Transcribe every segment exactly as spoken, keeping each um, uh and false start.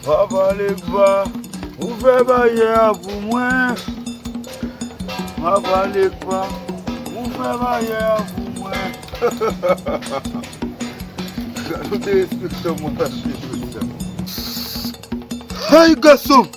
Papa Legba, ou fè baryè a pou mwen. Papa Legba, ou fè baryè a pou mwen. Gade w derespektan mwen, mesye. Hey, gason!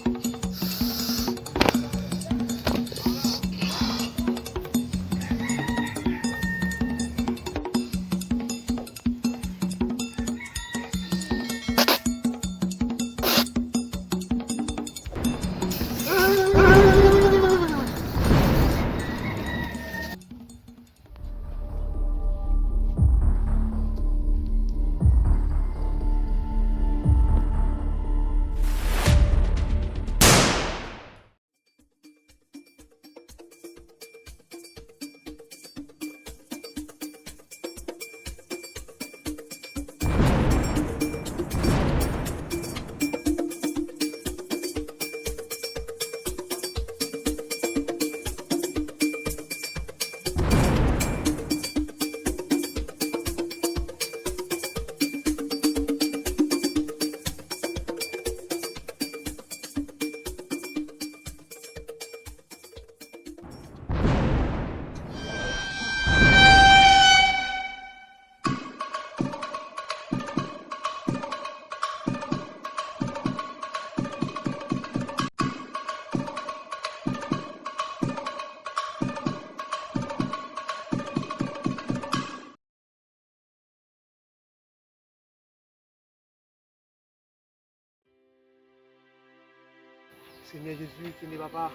Senyè Jezi, Senyè Papa.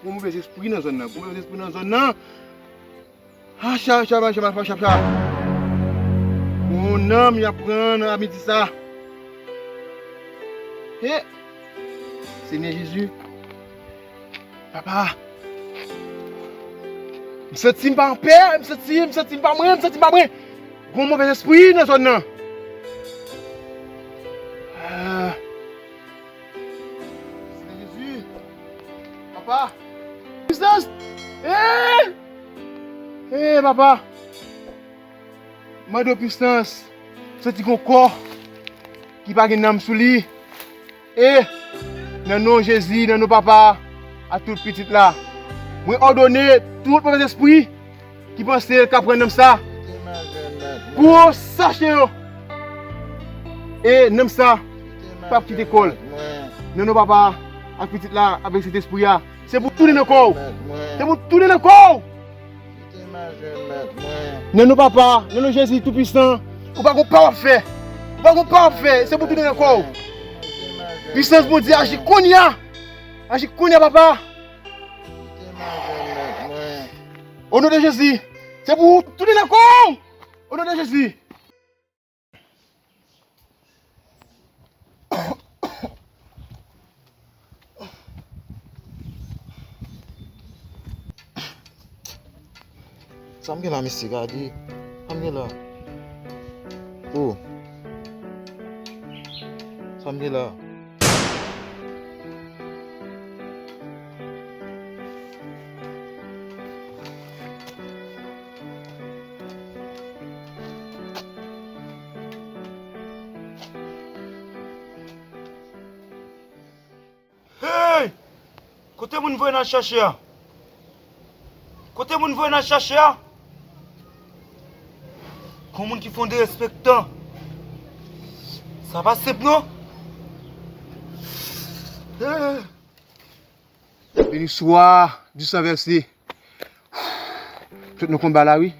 Gon movèzespri nan zòn nan, gon movèzespri nan zòn nan. Ah, cha, cha, cha, cha, cha, cha. Gon nanm y ap pran nan midi sa. He! Senyè Jezi. Papa. M santi m pa anpè, m santi, m santi m pa mwen, m santi m pa mwen. Gon movèzespri nan zòn nan. Ah. Senyè Jezi. Papa. Pisans. Eh! Eh, papa. Mande w pisans. M santi gon kò ki pa gen nanm sou li. E, nan non Jezi, nan non Papa a, ak tout Pitit la, mwen òdone tout movèzespri ki panse l ka pran nanm sa pou yo sache yo. E nanm sa p ap kite kò l. Nan non Papa a, ak Pitit la, avèk Sentespri a, se pou tounen nan kò w. Se pou tounen nan kò w. Nan non Papa, nan non Jezi Toupisan, ou pa gon pa w ap fè. Ou pa gon pa w ap fè, se pou tounen nan kò w. Pisans Bondye aji kounye a. Aji kounye a, Papa. O non de Jezi, se pou tounen nan kò w. O non de Jezi. Sa m gen la, mesye, gade. Sa m gen la. Oh. Sa m gen la. Hey! Kote moun voye n al chache a? Kote moun voye n al chache a? Kon moun ki fè yon derespektan. Sa pa senp non. Hey! Beniswa, di san vèse. Sot nan konba la, wi.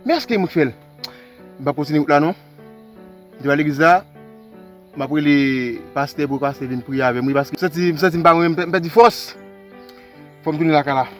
Men èske mwen k fè l? M p ap kontinye wout la, non. M te ba legliz la, m ap rele pastè pou pastè vin priye avè m, wi, paske m santi, m santi m pa mwen, m pè-, m pèdi fòs. Fò m tounen lakay la.